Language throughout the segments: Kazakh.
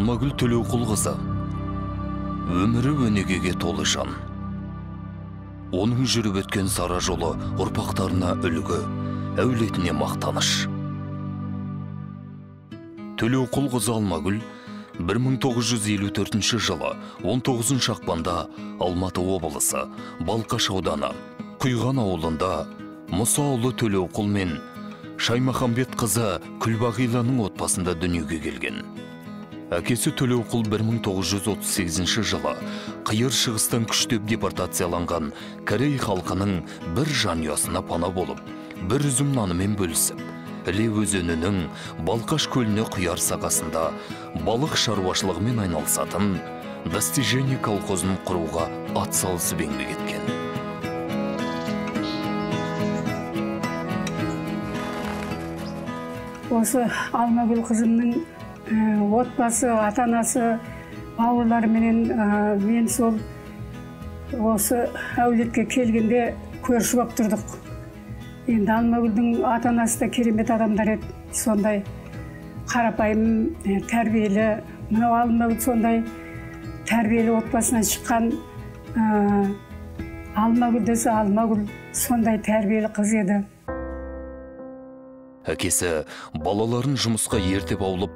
Алмагүл Төлеуқұлқызы өмірі өнегеге толы жан. Оның жүріп өткен сара жолы ұрпақтарына үлгі, әулетіне мақтаныш. Төлеуқұлқызы Алмагүл 1954 жылы 19 ақпанда Алматы облысы Балқаш ауданы Құйған ауылында Мұсаұлы Төлеуқұл мен Шаймахамбет қызы Күлбағиланың отбасында дүниеге келген. Әкесі Төлеуқұл 1938 жылы Қиыр Шығыстан күштеп депортацияланған корей халқының бір жанұясына пана болып, бір үзім нанымен бөлісіп, Іле өзенінің Балқаш көліне құяр сағасында балық шаруашылығымен айналысатын Достижение колхозын құруға атсалысып еңбек еткен. Осы Алмагүл қызымның отбасы, ата-анасы, бауырларыменен мен сол осы әулетке келгенде көрші болып тұрдық. Енді Алмагүлдің ата-анасы да керемет адамдар еді, сондай қарапайым, тәрбиелі. Мынау Алмагүл сондай тәрбиелі отбасынан шыққан. Алмагүл десе Алмагүл сондай тәрбиелі қыз еді. Әкесі балаларын жұмысқа ерте баулып,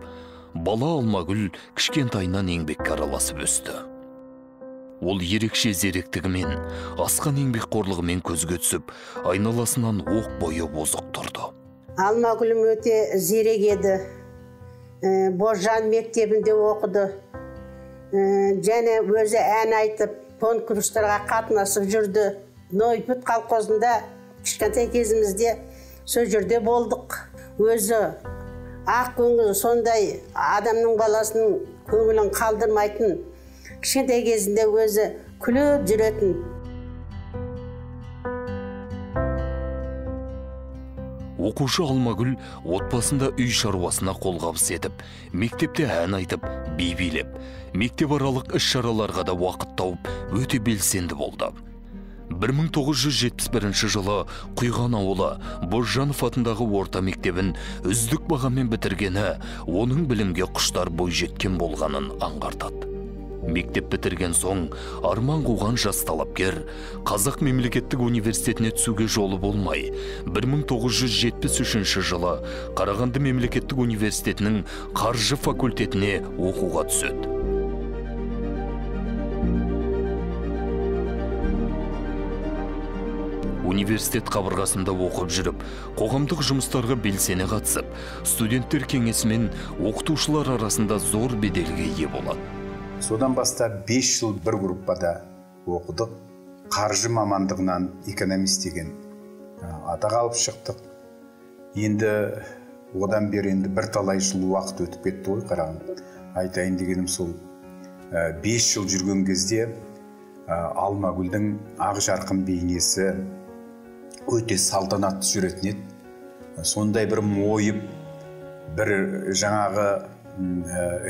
бала Алмагүл кішкентайынан еңбекке араласып өсті. Ол ерекше зеректігімен, асқан еңбекқорлығымен көзге түсіп, айналасынан оқ бойы озық тұрды. Алмагүлім өте зерек еді. Бозжан мектебінде оқыды. Және өзі ән айтып, конкурстарға қатынасып жүрді. Нойпыт колхозында кішкентай кезімізде сол жерде болдық. Өзі ақ көңіл, сондай адамның баласының көңілін қалдырмайтын, кішкентай кезінде өзі күліп жүретін. Оқушы Алмагүл отбасында үй шаруасына қолғабыс етіп, мектепте ән айтып, би билеп, мектеп аралық іс-шараларға да уақыт тауып, өте белсенді болды. 1971 жылы Құйған ауылы Бозжанов атындағы орта мектебін үздік бағамен бітіргені оның білімге құштар бойжеткен болғанын аңғартады. Мектеп бітірген соң арман қуған жас талапкер Қазақ мемлекеттік университетіне түсуге жолы болмай, 1973 жылы Қарағанды мемлекеттік университетінің қаржы факультетіне оқуға түседі. Университет қабырғасында оқып жүріп, қоғамдық жұмыстарға белсене қатысып, студенттер кеңесі мен оқытушылар арасында зор беделге ие болады. Содан бастап 5 жыл бір группада оқыдық. Қаржы мамандығынан экономист деген атақ алып шықтық. Енді одан бері енді бірталай жыл уақыт өтіп кетті ғой, қарағым. Айтайын дегенім сол, 5 жыл жүрген кезде Алмагүлдің ақ жарқын бейнесі өте салтанатты жүретін еді. Сондай бір мойып, бір жаңағы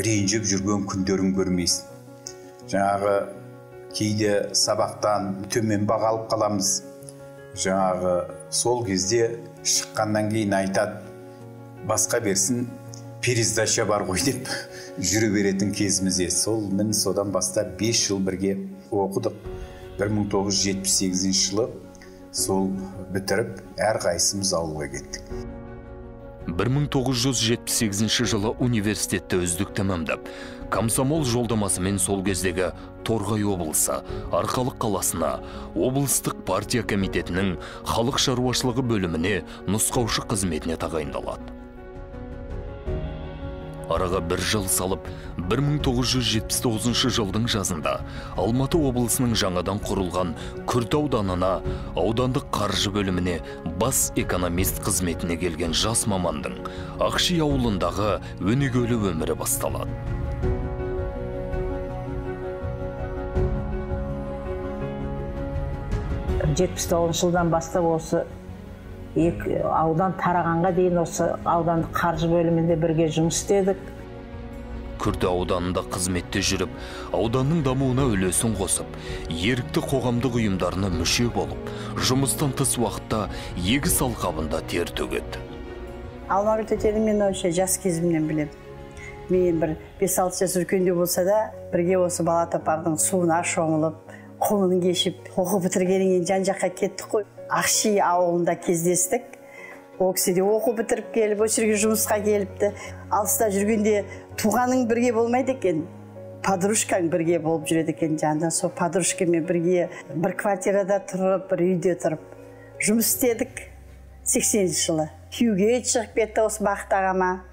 ренжіп жүрген күндерін көрмейсің. Жаңағы кейде сабақтан төмен баға алып қаламыз. Жаңағы сол кезде шыққаннан кейін айтады, басқа берсін, пересдача бар ғой деп жүре беретін кезіміз еді. Сол мін содан бастап 5 жыл бірге оқыдық. 1978 жылы сол бітіріп, әрқайсымыз ауылға кеттік. 1978 жылы университетті үздік тәмамдап, комсомол жолдамасымен сол кездегі Торғай облысы Арқалық қаласына облыстық партия комитетінің халық шаруашылығы бөліміне нұсқаушы қызметіне тағайындалады. Араға бір жыл салып, 1979 жылдың жазында Алматы облысының жаңадан құрылған Күрті ауданына аудандық қаржы бөліміне бас экономист қызметіне келген жас мамандың Ақши ауылындағы өнегелі өмірі басталады. Жетпіс тоғызыншы жылдан бастап осы екі аудан тарағанға дейін осы аудандық қаржы бөлімінде бірге жұмыс істедік. Күрті ауданында қызметте жүріп, ауданның дамуына үлесін қосып, ерікті қоғамдық ұйымдарына мүше болып, жұмыстан тыс уақытта егіс алқабында тер төгеді. Алмагүл тетені мен вообще жас кезімнен білемін. Мен бір 5-6 жас үлкендеу болса да, бірге осы бала тапардың суына шомылып, құмын кешіп, оқу бітіргеннен кейін жан-жаққа кеттік қой. Ақши ауылында кездестік. Ол кісі де оқу бітіріп келіп, осы жерге жұмысқа келіпті. Алыста жүргенде туғаның бірге болмайды екен, подружкаң бірге болып жүреді екен жанында. Сол подружкамен бірге бір квартирада тұрып, бір үйде тұрып жұмыс істедік. 80 жылы күйеуге шығып кетті осы Бақыт ағама.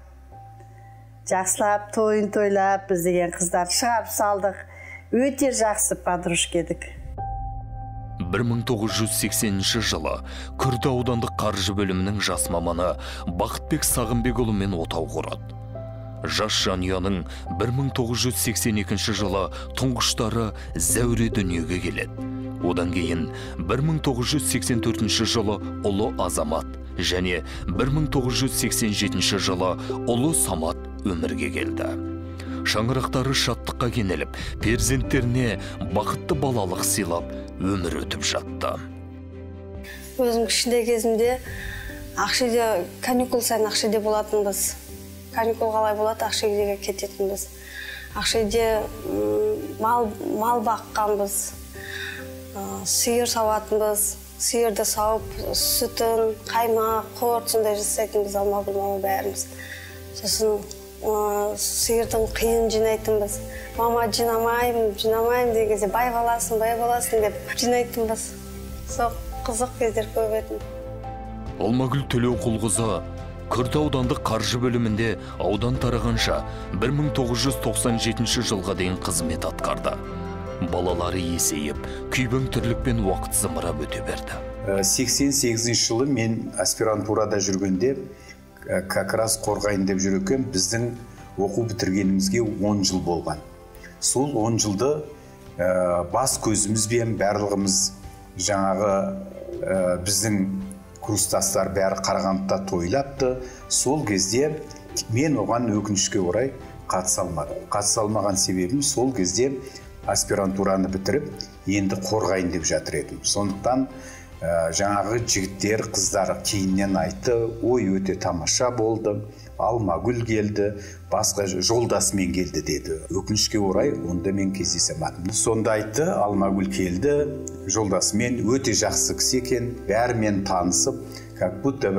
Жақсылап тойын тойлап, біз деген қыздарды шығарып салдық. Өте жақсы подружка едік. 1980 жылы Күрті аудандық қаржы бөлімінің жас маманы Бақытбек Сағынбекұлымен отау құрады. Жас жанұяның 1982 жылы тұңғыштары Зәуре дүниеге келеді. Одан кейін 1984 жылы ұлы Азамат және 1987 жылы ұлы Самат өмірге келді. Шаңырақтары шаттыққа кенеліп, перзенттеріне бақытты балалық сыйлап өмір өтіп жатты. Өзім кішкентай кезімде Ақшиде каникул сайын Ақшиде болатынбыз. Каникул қалай болады, Ақшидеге кететінбіз. Ақшиде мал баққанбыз, сиыр сауатынбыз. Сиырды сауып, сүтін, қаймақ, құрт сондай жасайтынбыз Алмагүл мама бәріміз. Сосын сиырдың қиын жинайтынбыз. Мама жинамаймын, жинамаймын деген кезде бай баласың, бай баласың деп жинайтынбыз. Сол қызық кездер көп еді. Алмагүл Төлеуқұлқызы Күрті аудандық қаржы бөлімінде аудан тарағанша 1997 жылға дейін қызмет атқарды. Балалары есейіп, күйбең тірлікпен уақыт зымырап өте берді. 88 жылы мен аспирантурада жүргенде, как раз қорғайын деп жүр екен, біздің оқу бітіргенімізге 10 жыл болған. Сол 10 жылды бас көзімізбен барлығымыз жаңағы біздің курстастар бәрі Қарағандыда тойлапты. Сол кезде мен оған өкінішке орай қатыса алмадым. Қатыса алмаған себебім сол кезде аспирантураны бітіріп, енді қорғайын деп жатыр едім. Сондықтан жаңағы жігіттер, қыздар кейіннен айтты, ой өте тамаша болды, Алмагүл келді, басқа жолдасымен келді деді. Өкінішке орай онда мен кездесе алмадым. Сонда айтты, Алмагүл келді, жолдасымен, өте жақсы кісі екен, бәрімен танысып, как будто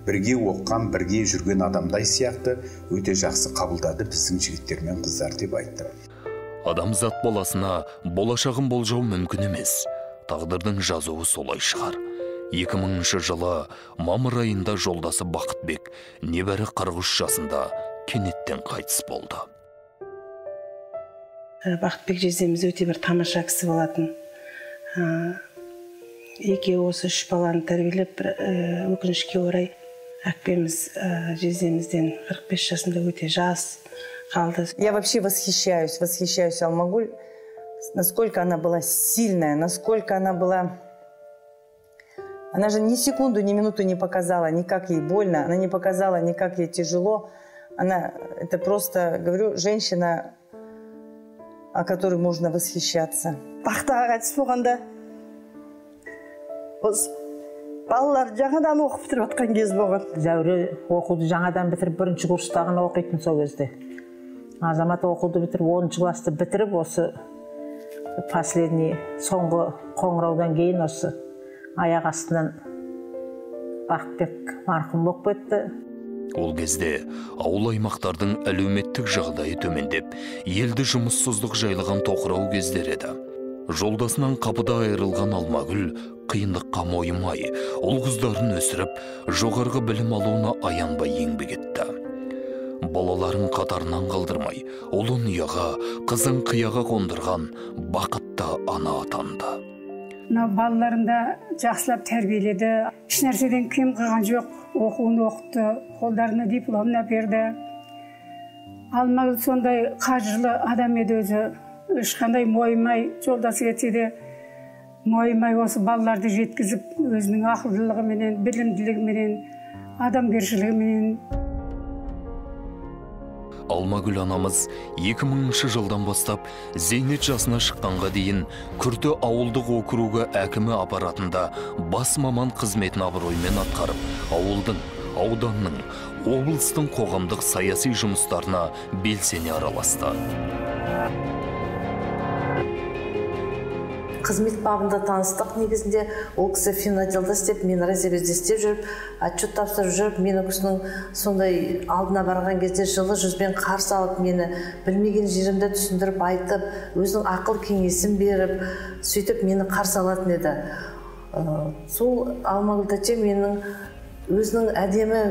бірге оққан, бірге жүрген адамдай сияқты өте жақсы қабылдады біздің жігіттер мен қыздар деп айтты. Адамзат баласына болашағын болжау мүмкін емес. Тағдырдың жазуы солай шығар. 2000 жылы мамыр айында жолдасы Бақытбек небәрі 43 жасында кенеттен қайтыс болды. Бақытбек жездеміз өте бір тамаша кісі болатын. Екеуі осы үш баланы тәрбиелеп, өкінішке орай әкпеміз жездемізден 45 жасында өте жас қалды. Я вообще восхищаюсь Алмагуль, насколько она была сильная, насколько она была... Она же ни секунду, ни минуту не показала, ни как ей больно, она не показала, ни как ей тяжело. Она, это просто, говорю, женщина, о которой можно восхищаться. Бақыт аға қайтыс болғанда, балалар жаңадан оқып бітіріп жатқан кез болған. Зәуре оқуды жаңадан бітіріп, бірінші курстағын оқитын сол кезде. Азамат оқуды бітіріп, 10 классты бітіріп, осы последний соңғы қоңыраудан кейін осы аяқ астынан Бақытбек марқұм болып кетті. Ол кезде ауыл аймақтардың әлеуметтік жағдайы төмендеп, елді жұмыссыздық жайлаған тоқырау кездер еді. Жолдасынан қапыда айырылған Алмагүл қиындыққа мойымай, ұл қыздарын өсіріп, жоғарғы білім алуына аянбай еңбек етті. Балаларын қатарынан қалдырмай, ұлын ұяға, қызын қияға қондырған бақытты ана атанды. Мына балаларын да жақсылап тәрбиеледі, ешнәрседен кем қылған жоқ, оқуын оқытты, қолдарына дипломын әперді. Алмагүл сондай қажырлы адам еді өзі, ешқандай мойымай, жолдасы кетсе де мойымай осы балаларды жеткізіп, өзінің ақылдылығыменен, білімділігіменен, адамгершілігіменен. Алмагүл анамыз 2000 жылдан бастап зейнет жасына шыққанға дейін Күрті ауылдық округі әкімі аппаратында бас маман қызметін абыроймен атқарып, ауылдың, ауданның, облыстың қоғамдық саяси жұмыстарына белсене араласты. Қызмет бабында таныстық негізінде. Ол кісі финотделда істеп, мен разведде істеп жүріп, отчет тапсырып жүріп, мен ол кісінің сондай алдына барған кезде жылы жүзбен қарсы алып, мені білмеген жерімді түсіндіріп айтып, өзінің ақыл кеңесін беріп, сөйтіп мені қарсы алатын еді. Сол Алмагүл тәте менің өзінің әдемі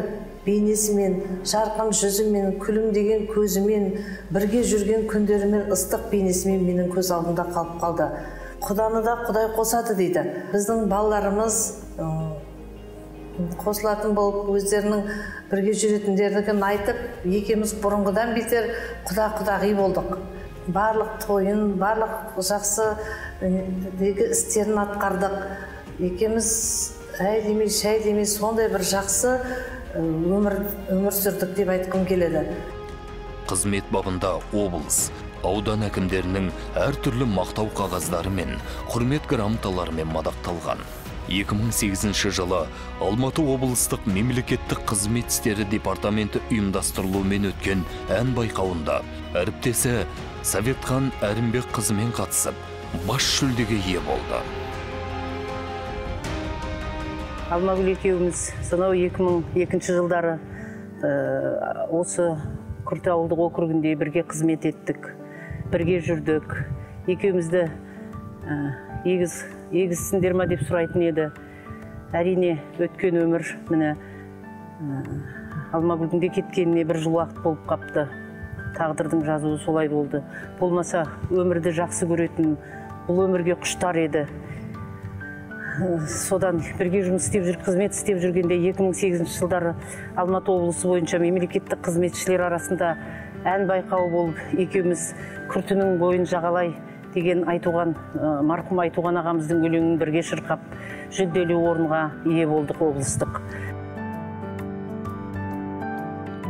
бейнесімен, жарқын жүзімен, күлімдеген көзімен, бірге жүрген күндерімен, ыстық бейнесімен менің көз алдымда қалып қалды. Құданы да Құдай қосады дейді. Біздің балаларымыз қосылатын болып, өздерінің бірге жүретіндерін айтып, екеуміз бұрынғыдан бетер құда-құдағи болдық. Барлық тойын, барлық жақсы істерін атқардық. Екеуміз әй демей, шәй демей, сондай бір жақсы өмір сүрдік деп айтқым келеді. Қызмет бабында облыс, аудан әкімдерінің әртүрлі мақтау қағаздарымен, құрмет грамоталарымен мадақталған. 2008 жылы Алматы облыстық мемлекеттік қызмет істері департаменті ұйымдастырылуымен өткен ән байқауында әріптесі Советхан Әрімбек қызымен қатысып, бас жүлдеге ие болды. Алмагүл екеуміз сонау 2002 жылдары осы Күрті ауылдық округінде бірге қызмет еттік, бірге жүрдік. Екеумізді егізсіңдер ма деп сұрайтын еді. Әрине, өткен өмір, міне, Алмагүлдің де кеткеніне бір жыл уақыт болып қапты. Тағдырдың жазуы солай болды. Болмаса өмірді жақсы көретін, бұл өмірге құштар еді. Содан бірге жұмыс істеп жүріп, қызмет істеп жүргенде 2008 жылдары Алматы облысы бойынша мемлекеттік қызметшілер арасында ән байқауы болып, екеуміз Күртінің бойын жағалай деген Айтуған, марқұм Айтуған ағамыздың өлеңін бірге шырқап, жүлделі орынға ие болдық облыстық.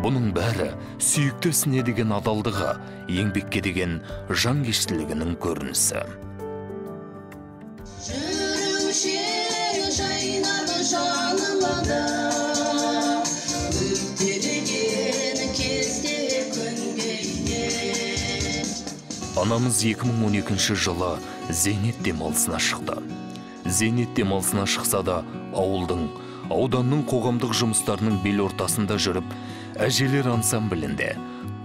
Бұның бәрі сүйікті ісіне деген адалдығы, еңбекке деген жанкештілігінің көрінісі. Анамыз 2012 жылы зейнет демалысына шықты. Зейнет демалысына шықса да ауылдың, ауданның қоғамдық жұмыстарының бел ортасында жүріп, әжелер ансамблінде,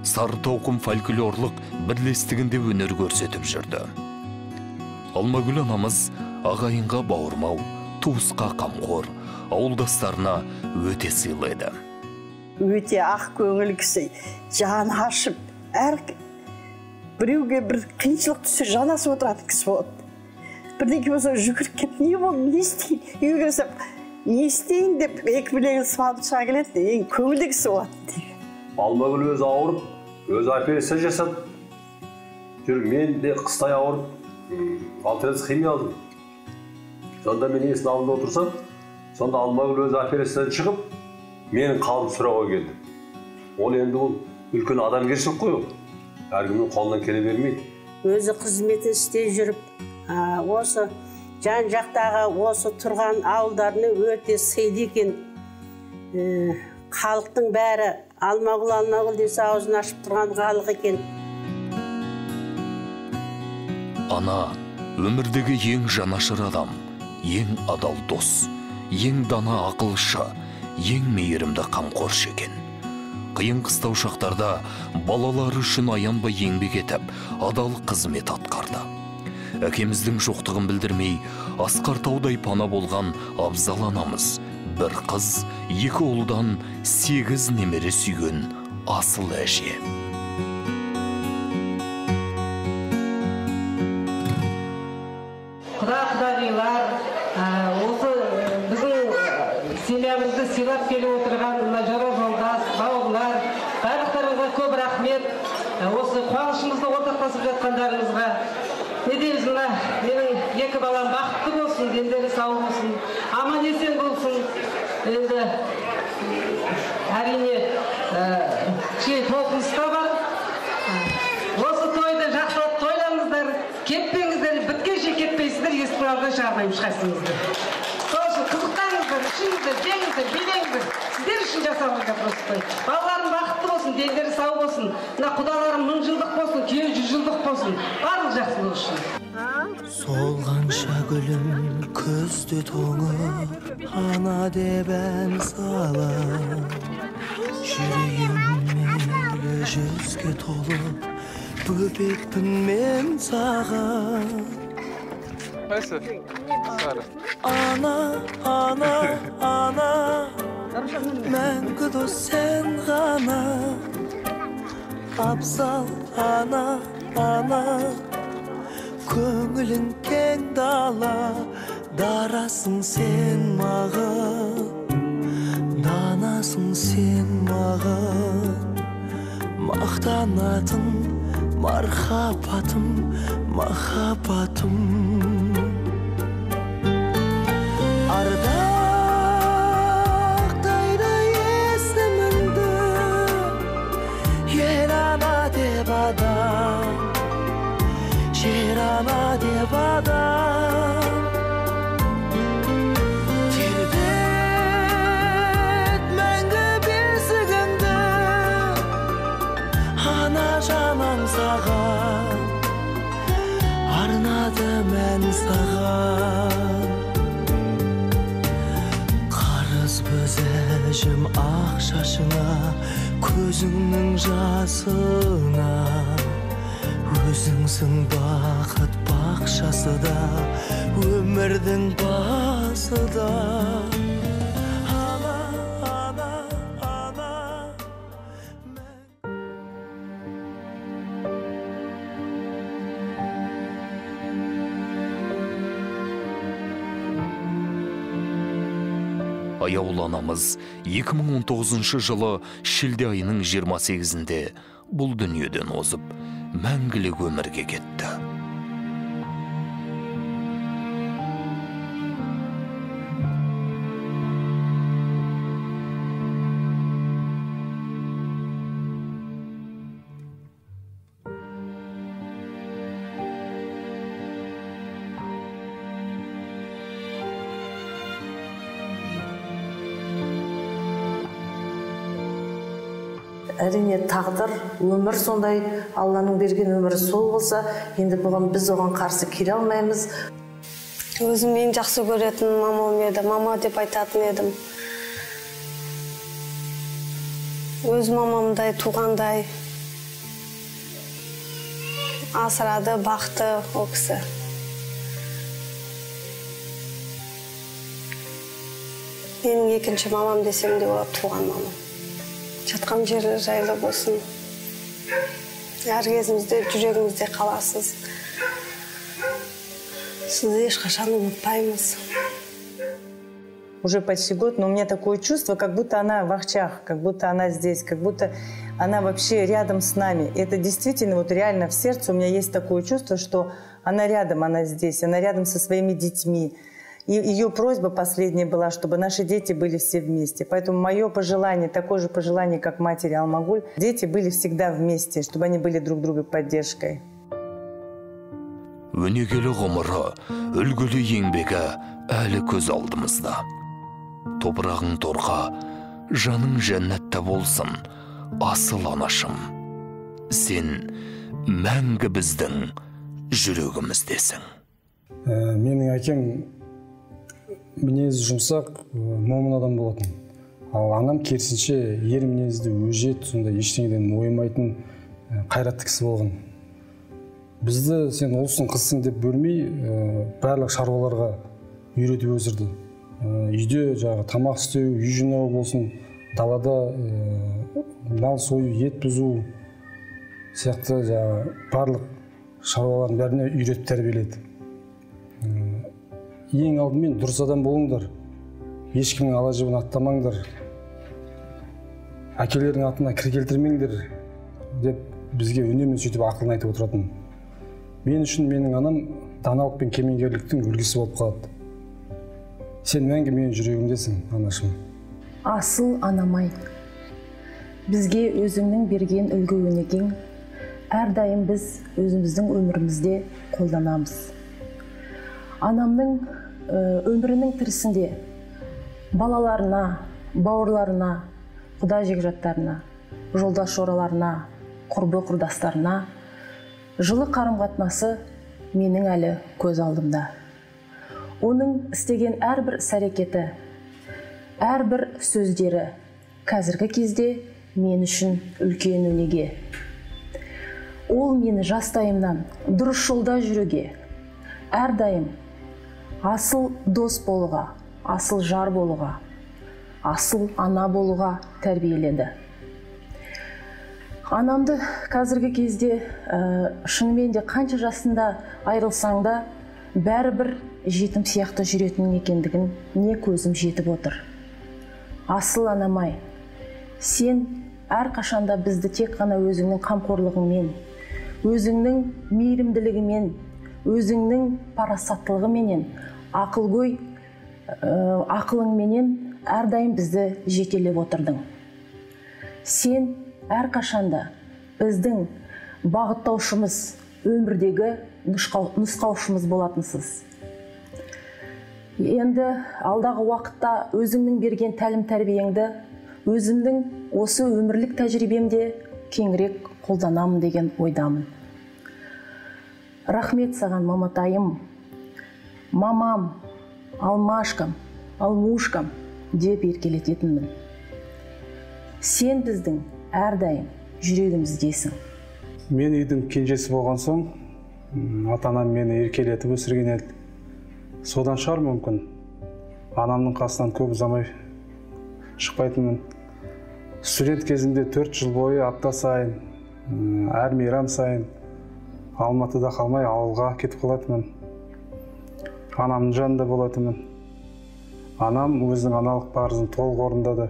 Сары тауқым фольклорлық бірлестігінде өнер көрсетіп жүрді. Алмагүл анамыз ағайынға бауырмал, туысқа қамқор, ауылдастарына өте сыйлы еді. Өте ақ көңіл кісі, жаны ашып, әр біреуге бір қиыншылық түссе жанасып отыратын кісі болады. Бірдеңе болса жүгіріп кетіп, не болды, не істейін, үйге кірсем, не істейін деп екі білегін сыбанып шыға келеді, ең көңілді кісі болатын. Алмагүл өзі ауырып, өзі операция жасап жүр. Мен де қыстай ауырып, 6 рет химия алдым. Сонда мен есінің алдында отырсам, сонда Алмагүл өзі операциядан шығып, менің қалым сұрауға келді. Ол енді ол үлкен адамгершілік қой ол. Әркімнің қолынан келе бермейді. Өзі қызметін істей жүріп, осы жан жақтағы осы тұрған ауылдарына өте сыйлы екен. Халықтың бәрі Алмагүл, Алмагүл десе аузын ашып тұрған халық екен. Ана өмірдегі ең жанашыр адам, ең адал дос, ең дана ақылшы, ең мейірімді қамқоршы екен. Қиын қыстау шақтарда балалары үшін аянбай еңбек етіп, адал қызмет атқарды. Әкеміздің жоқтығын білдірмей, асқар таудай пана болған абзал анамыз, бір қыз, екі ұлдан 8 немере сүйген асыл әже. Құда-құдағилар, осы біздің семьямызды сыйлап келіп отырған мына жора жолдас, бауырлар, барлықтарыңызға көп рахмет. Осы қуанышымызды ортақтасып жатқандарыңызға. Не дейміз, мына менің екі балам бақытты болсын, дендері сау болсын, аман есен болсын. Енді әрине кішкене толқыныс та бар. Осы тойды жақсылап тойлаңыздар, кетпеңіздер, біткенше кетпейсіздер, есіктің алдынан шығармаймын ешқайсыңызды. Сол үшін қызықтаңыздар. Ішіңіздер, жеңіздер, билеңіздер. Сіздер үшін жасалған просто той. Балаларым бақытты болсын, дендері сау болсын. Мына құдаларым 1000 жылдық болсын, күйеу 100 жылдық болсын. Барлық жақсылық үшін. Солғанша гүлім күзде тоңып, ана деп ән салам. Жүрегім мейлі жүзге толып, бөбекпін мен саған. Қайсы? Сары. Ана, ана, ана, мәңгі дос сен ғана. Абзал ана, ана, көңілің кең дала, дарасың сен маған, данасың сен маған. Мақтанатын мархабатым, махаббатым. Ардақтайды есіміңді, ел ана деп адам, жер ана деп адам. Тербет мәңгі бесігіңді, ана жаным саған, арнадым ән саған. Қарыз біз әжім ақ шашыңа, көзіңнің жасына. Өзіңсің бақыт бақшасы да, өмірдің басы да. Ана, ана, ана. Аяулы анамыз 2019 жылы шілде айының 28-інде бұл дүниеден озып, мәңгілік өмірге кетті. Әрине тағдыр, өмір сондай, Алланың берген өмірі сол болса, енді бұған біз оған қарсы келе алмаймыз. Өзім ең жақсы көретін мамам еді, мама деп айтатын едім. Өз мамамдай, туғандай асырады, бақты ол кісі. Менің екінші мамам десем де болады, туған мамам. Жатқан жері жайлы болсын. Әр кезімізде, жүрегімізде қаласыз. Сізді ешқашан ұмытпаймыз. Уже почти год, но у меня такое чувство, как будто она в Ахчах, как будто она здесь, как будто она вообще рядом с нами. Это действительно, вот реально в сердце у меня есть такое чувство, что она рядом, она здесь, она рядом со своими детьми. И ее просьба последняя была, чтобы наши дети были все вместе. Поэтому мое пожелание, такое же пожелание, как матери Алмагуль, дети были всегда вместе, чтобы они были друг друга поддержкой. Өнегелі ғұмыры, үлгілі еңбегі әлі көз алдымызда. Топырағың торқа, жаның жәннатта болсын, асыл анашым. Сен мәңгі біздің жүрегіміздесің. Менің әкем мінезі жұмсақ, момын адам болатын. Ал анам керісінше ер мінезді, өжет, сондай ештеңеден мойымайтын қайратты кісі болған. Бізді сен ұлсың, қызсың деп бөлмей, барлық шаруаларға үйретіп өсірді. Үйде жаңағы тамақ істеу, үй жинау болсын, далада мал сою, ет бұзу сияқты жаңағы барлық шаруалардың бәріне үйретіп тәрбиеледі. Ең алдымен дұрыс адам болыңдар, ешкімнің ала жібін аттамаңдар, әкелердің атына кір келтірмеңдер деп бізге үнемі сөйтіп ақылын айтып отыратын. Мен үшін менің анам даналық пен кемеңгерліктің үлгісі болып қалады. Сен мәңгі менің жүрегімдесің, анашым. Асыл анамай, бізге өзіңнің берген үлгі өнегең әрдайым біз өзіміздің өмірімізде қолданамыз. Анамның өмірінің тірісінде Балаларына, бауырларына, құда жекжаттарына, жолдас жораларына, құрбы құрдастарына жылы қарым-қатынасы менің әлі көз алдымда. Оның істеген әрбір іс-әрекеті, әрбір сөздері қазіргі кезде мен үшін үлкен өнеге. Ол мені жастайымнан дұрыс жолда жүруге, әрдайым асыл дос болуға, асыл жар болуға, асыл ана болуға тәрбиеледі. Анамды қазіргі кезде шынымен де қанша жасында айырылсаң да бәрібір жетім сияқты жүретін екендігін не көзім жетіп отыр. Асыл анамай, сен әрқашанда бізді тек қана өзіңнің қамқорлығыңмен, өзіңнің мейірімділігімен, өзіңнің парасаттылығыменен, ақылгөй ақылыңменен әрдайым бізді жетелеп отырдың. Сен әрқашанда біздің бағыттаушымыз, өмірдегі нұсқаушымыз болатынсыз. Енді алдағы уақытта өзіңнің берген тәлім-тәрбиеңді өзімнің осы өмірлік тәжірибемде кеңірек қолданамын деген ойдамын. Рахмет саған, маматайым, мамам, алмашкам, алмушкам деп еркелететінмін. Сен біздің әрдайым жүрегіміздесің. Мен үйдің кенжесі болған соң, ата-анам мені еркелетіп өсірген еді. Содан шығар мүмкін. Анамның қасынан көп ұзамай шықпайтынмын. Студент кезімде 4 жыл бойы апта сайын, әр мейрам сайын Алматыда қалмай ауылға кетіп қалатынмын. Анамның жанында болатынмын. Анам өзінің аналық парызын толық орындады.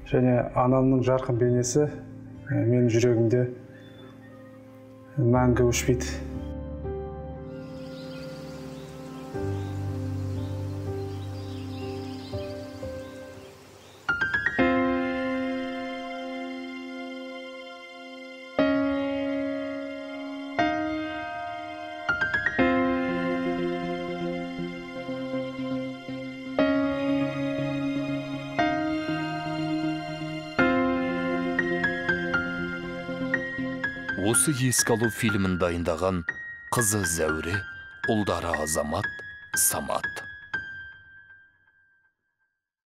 Және анамның жарқын бейнесі менің жүрегімде мәңгі өшпейді. Осы еске алу фильмін дайындаған қызы Зәуре, ұлдары Азамат, Самат.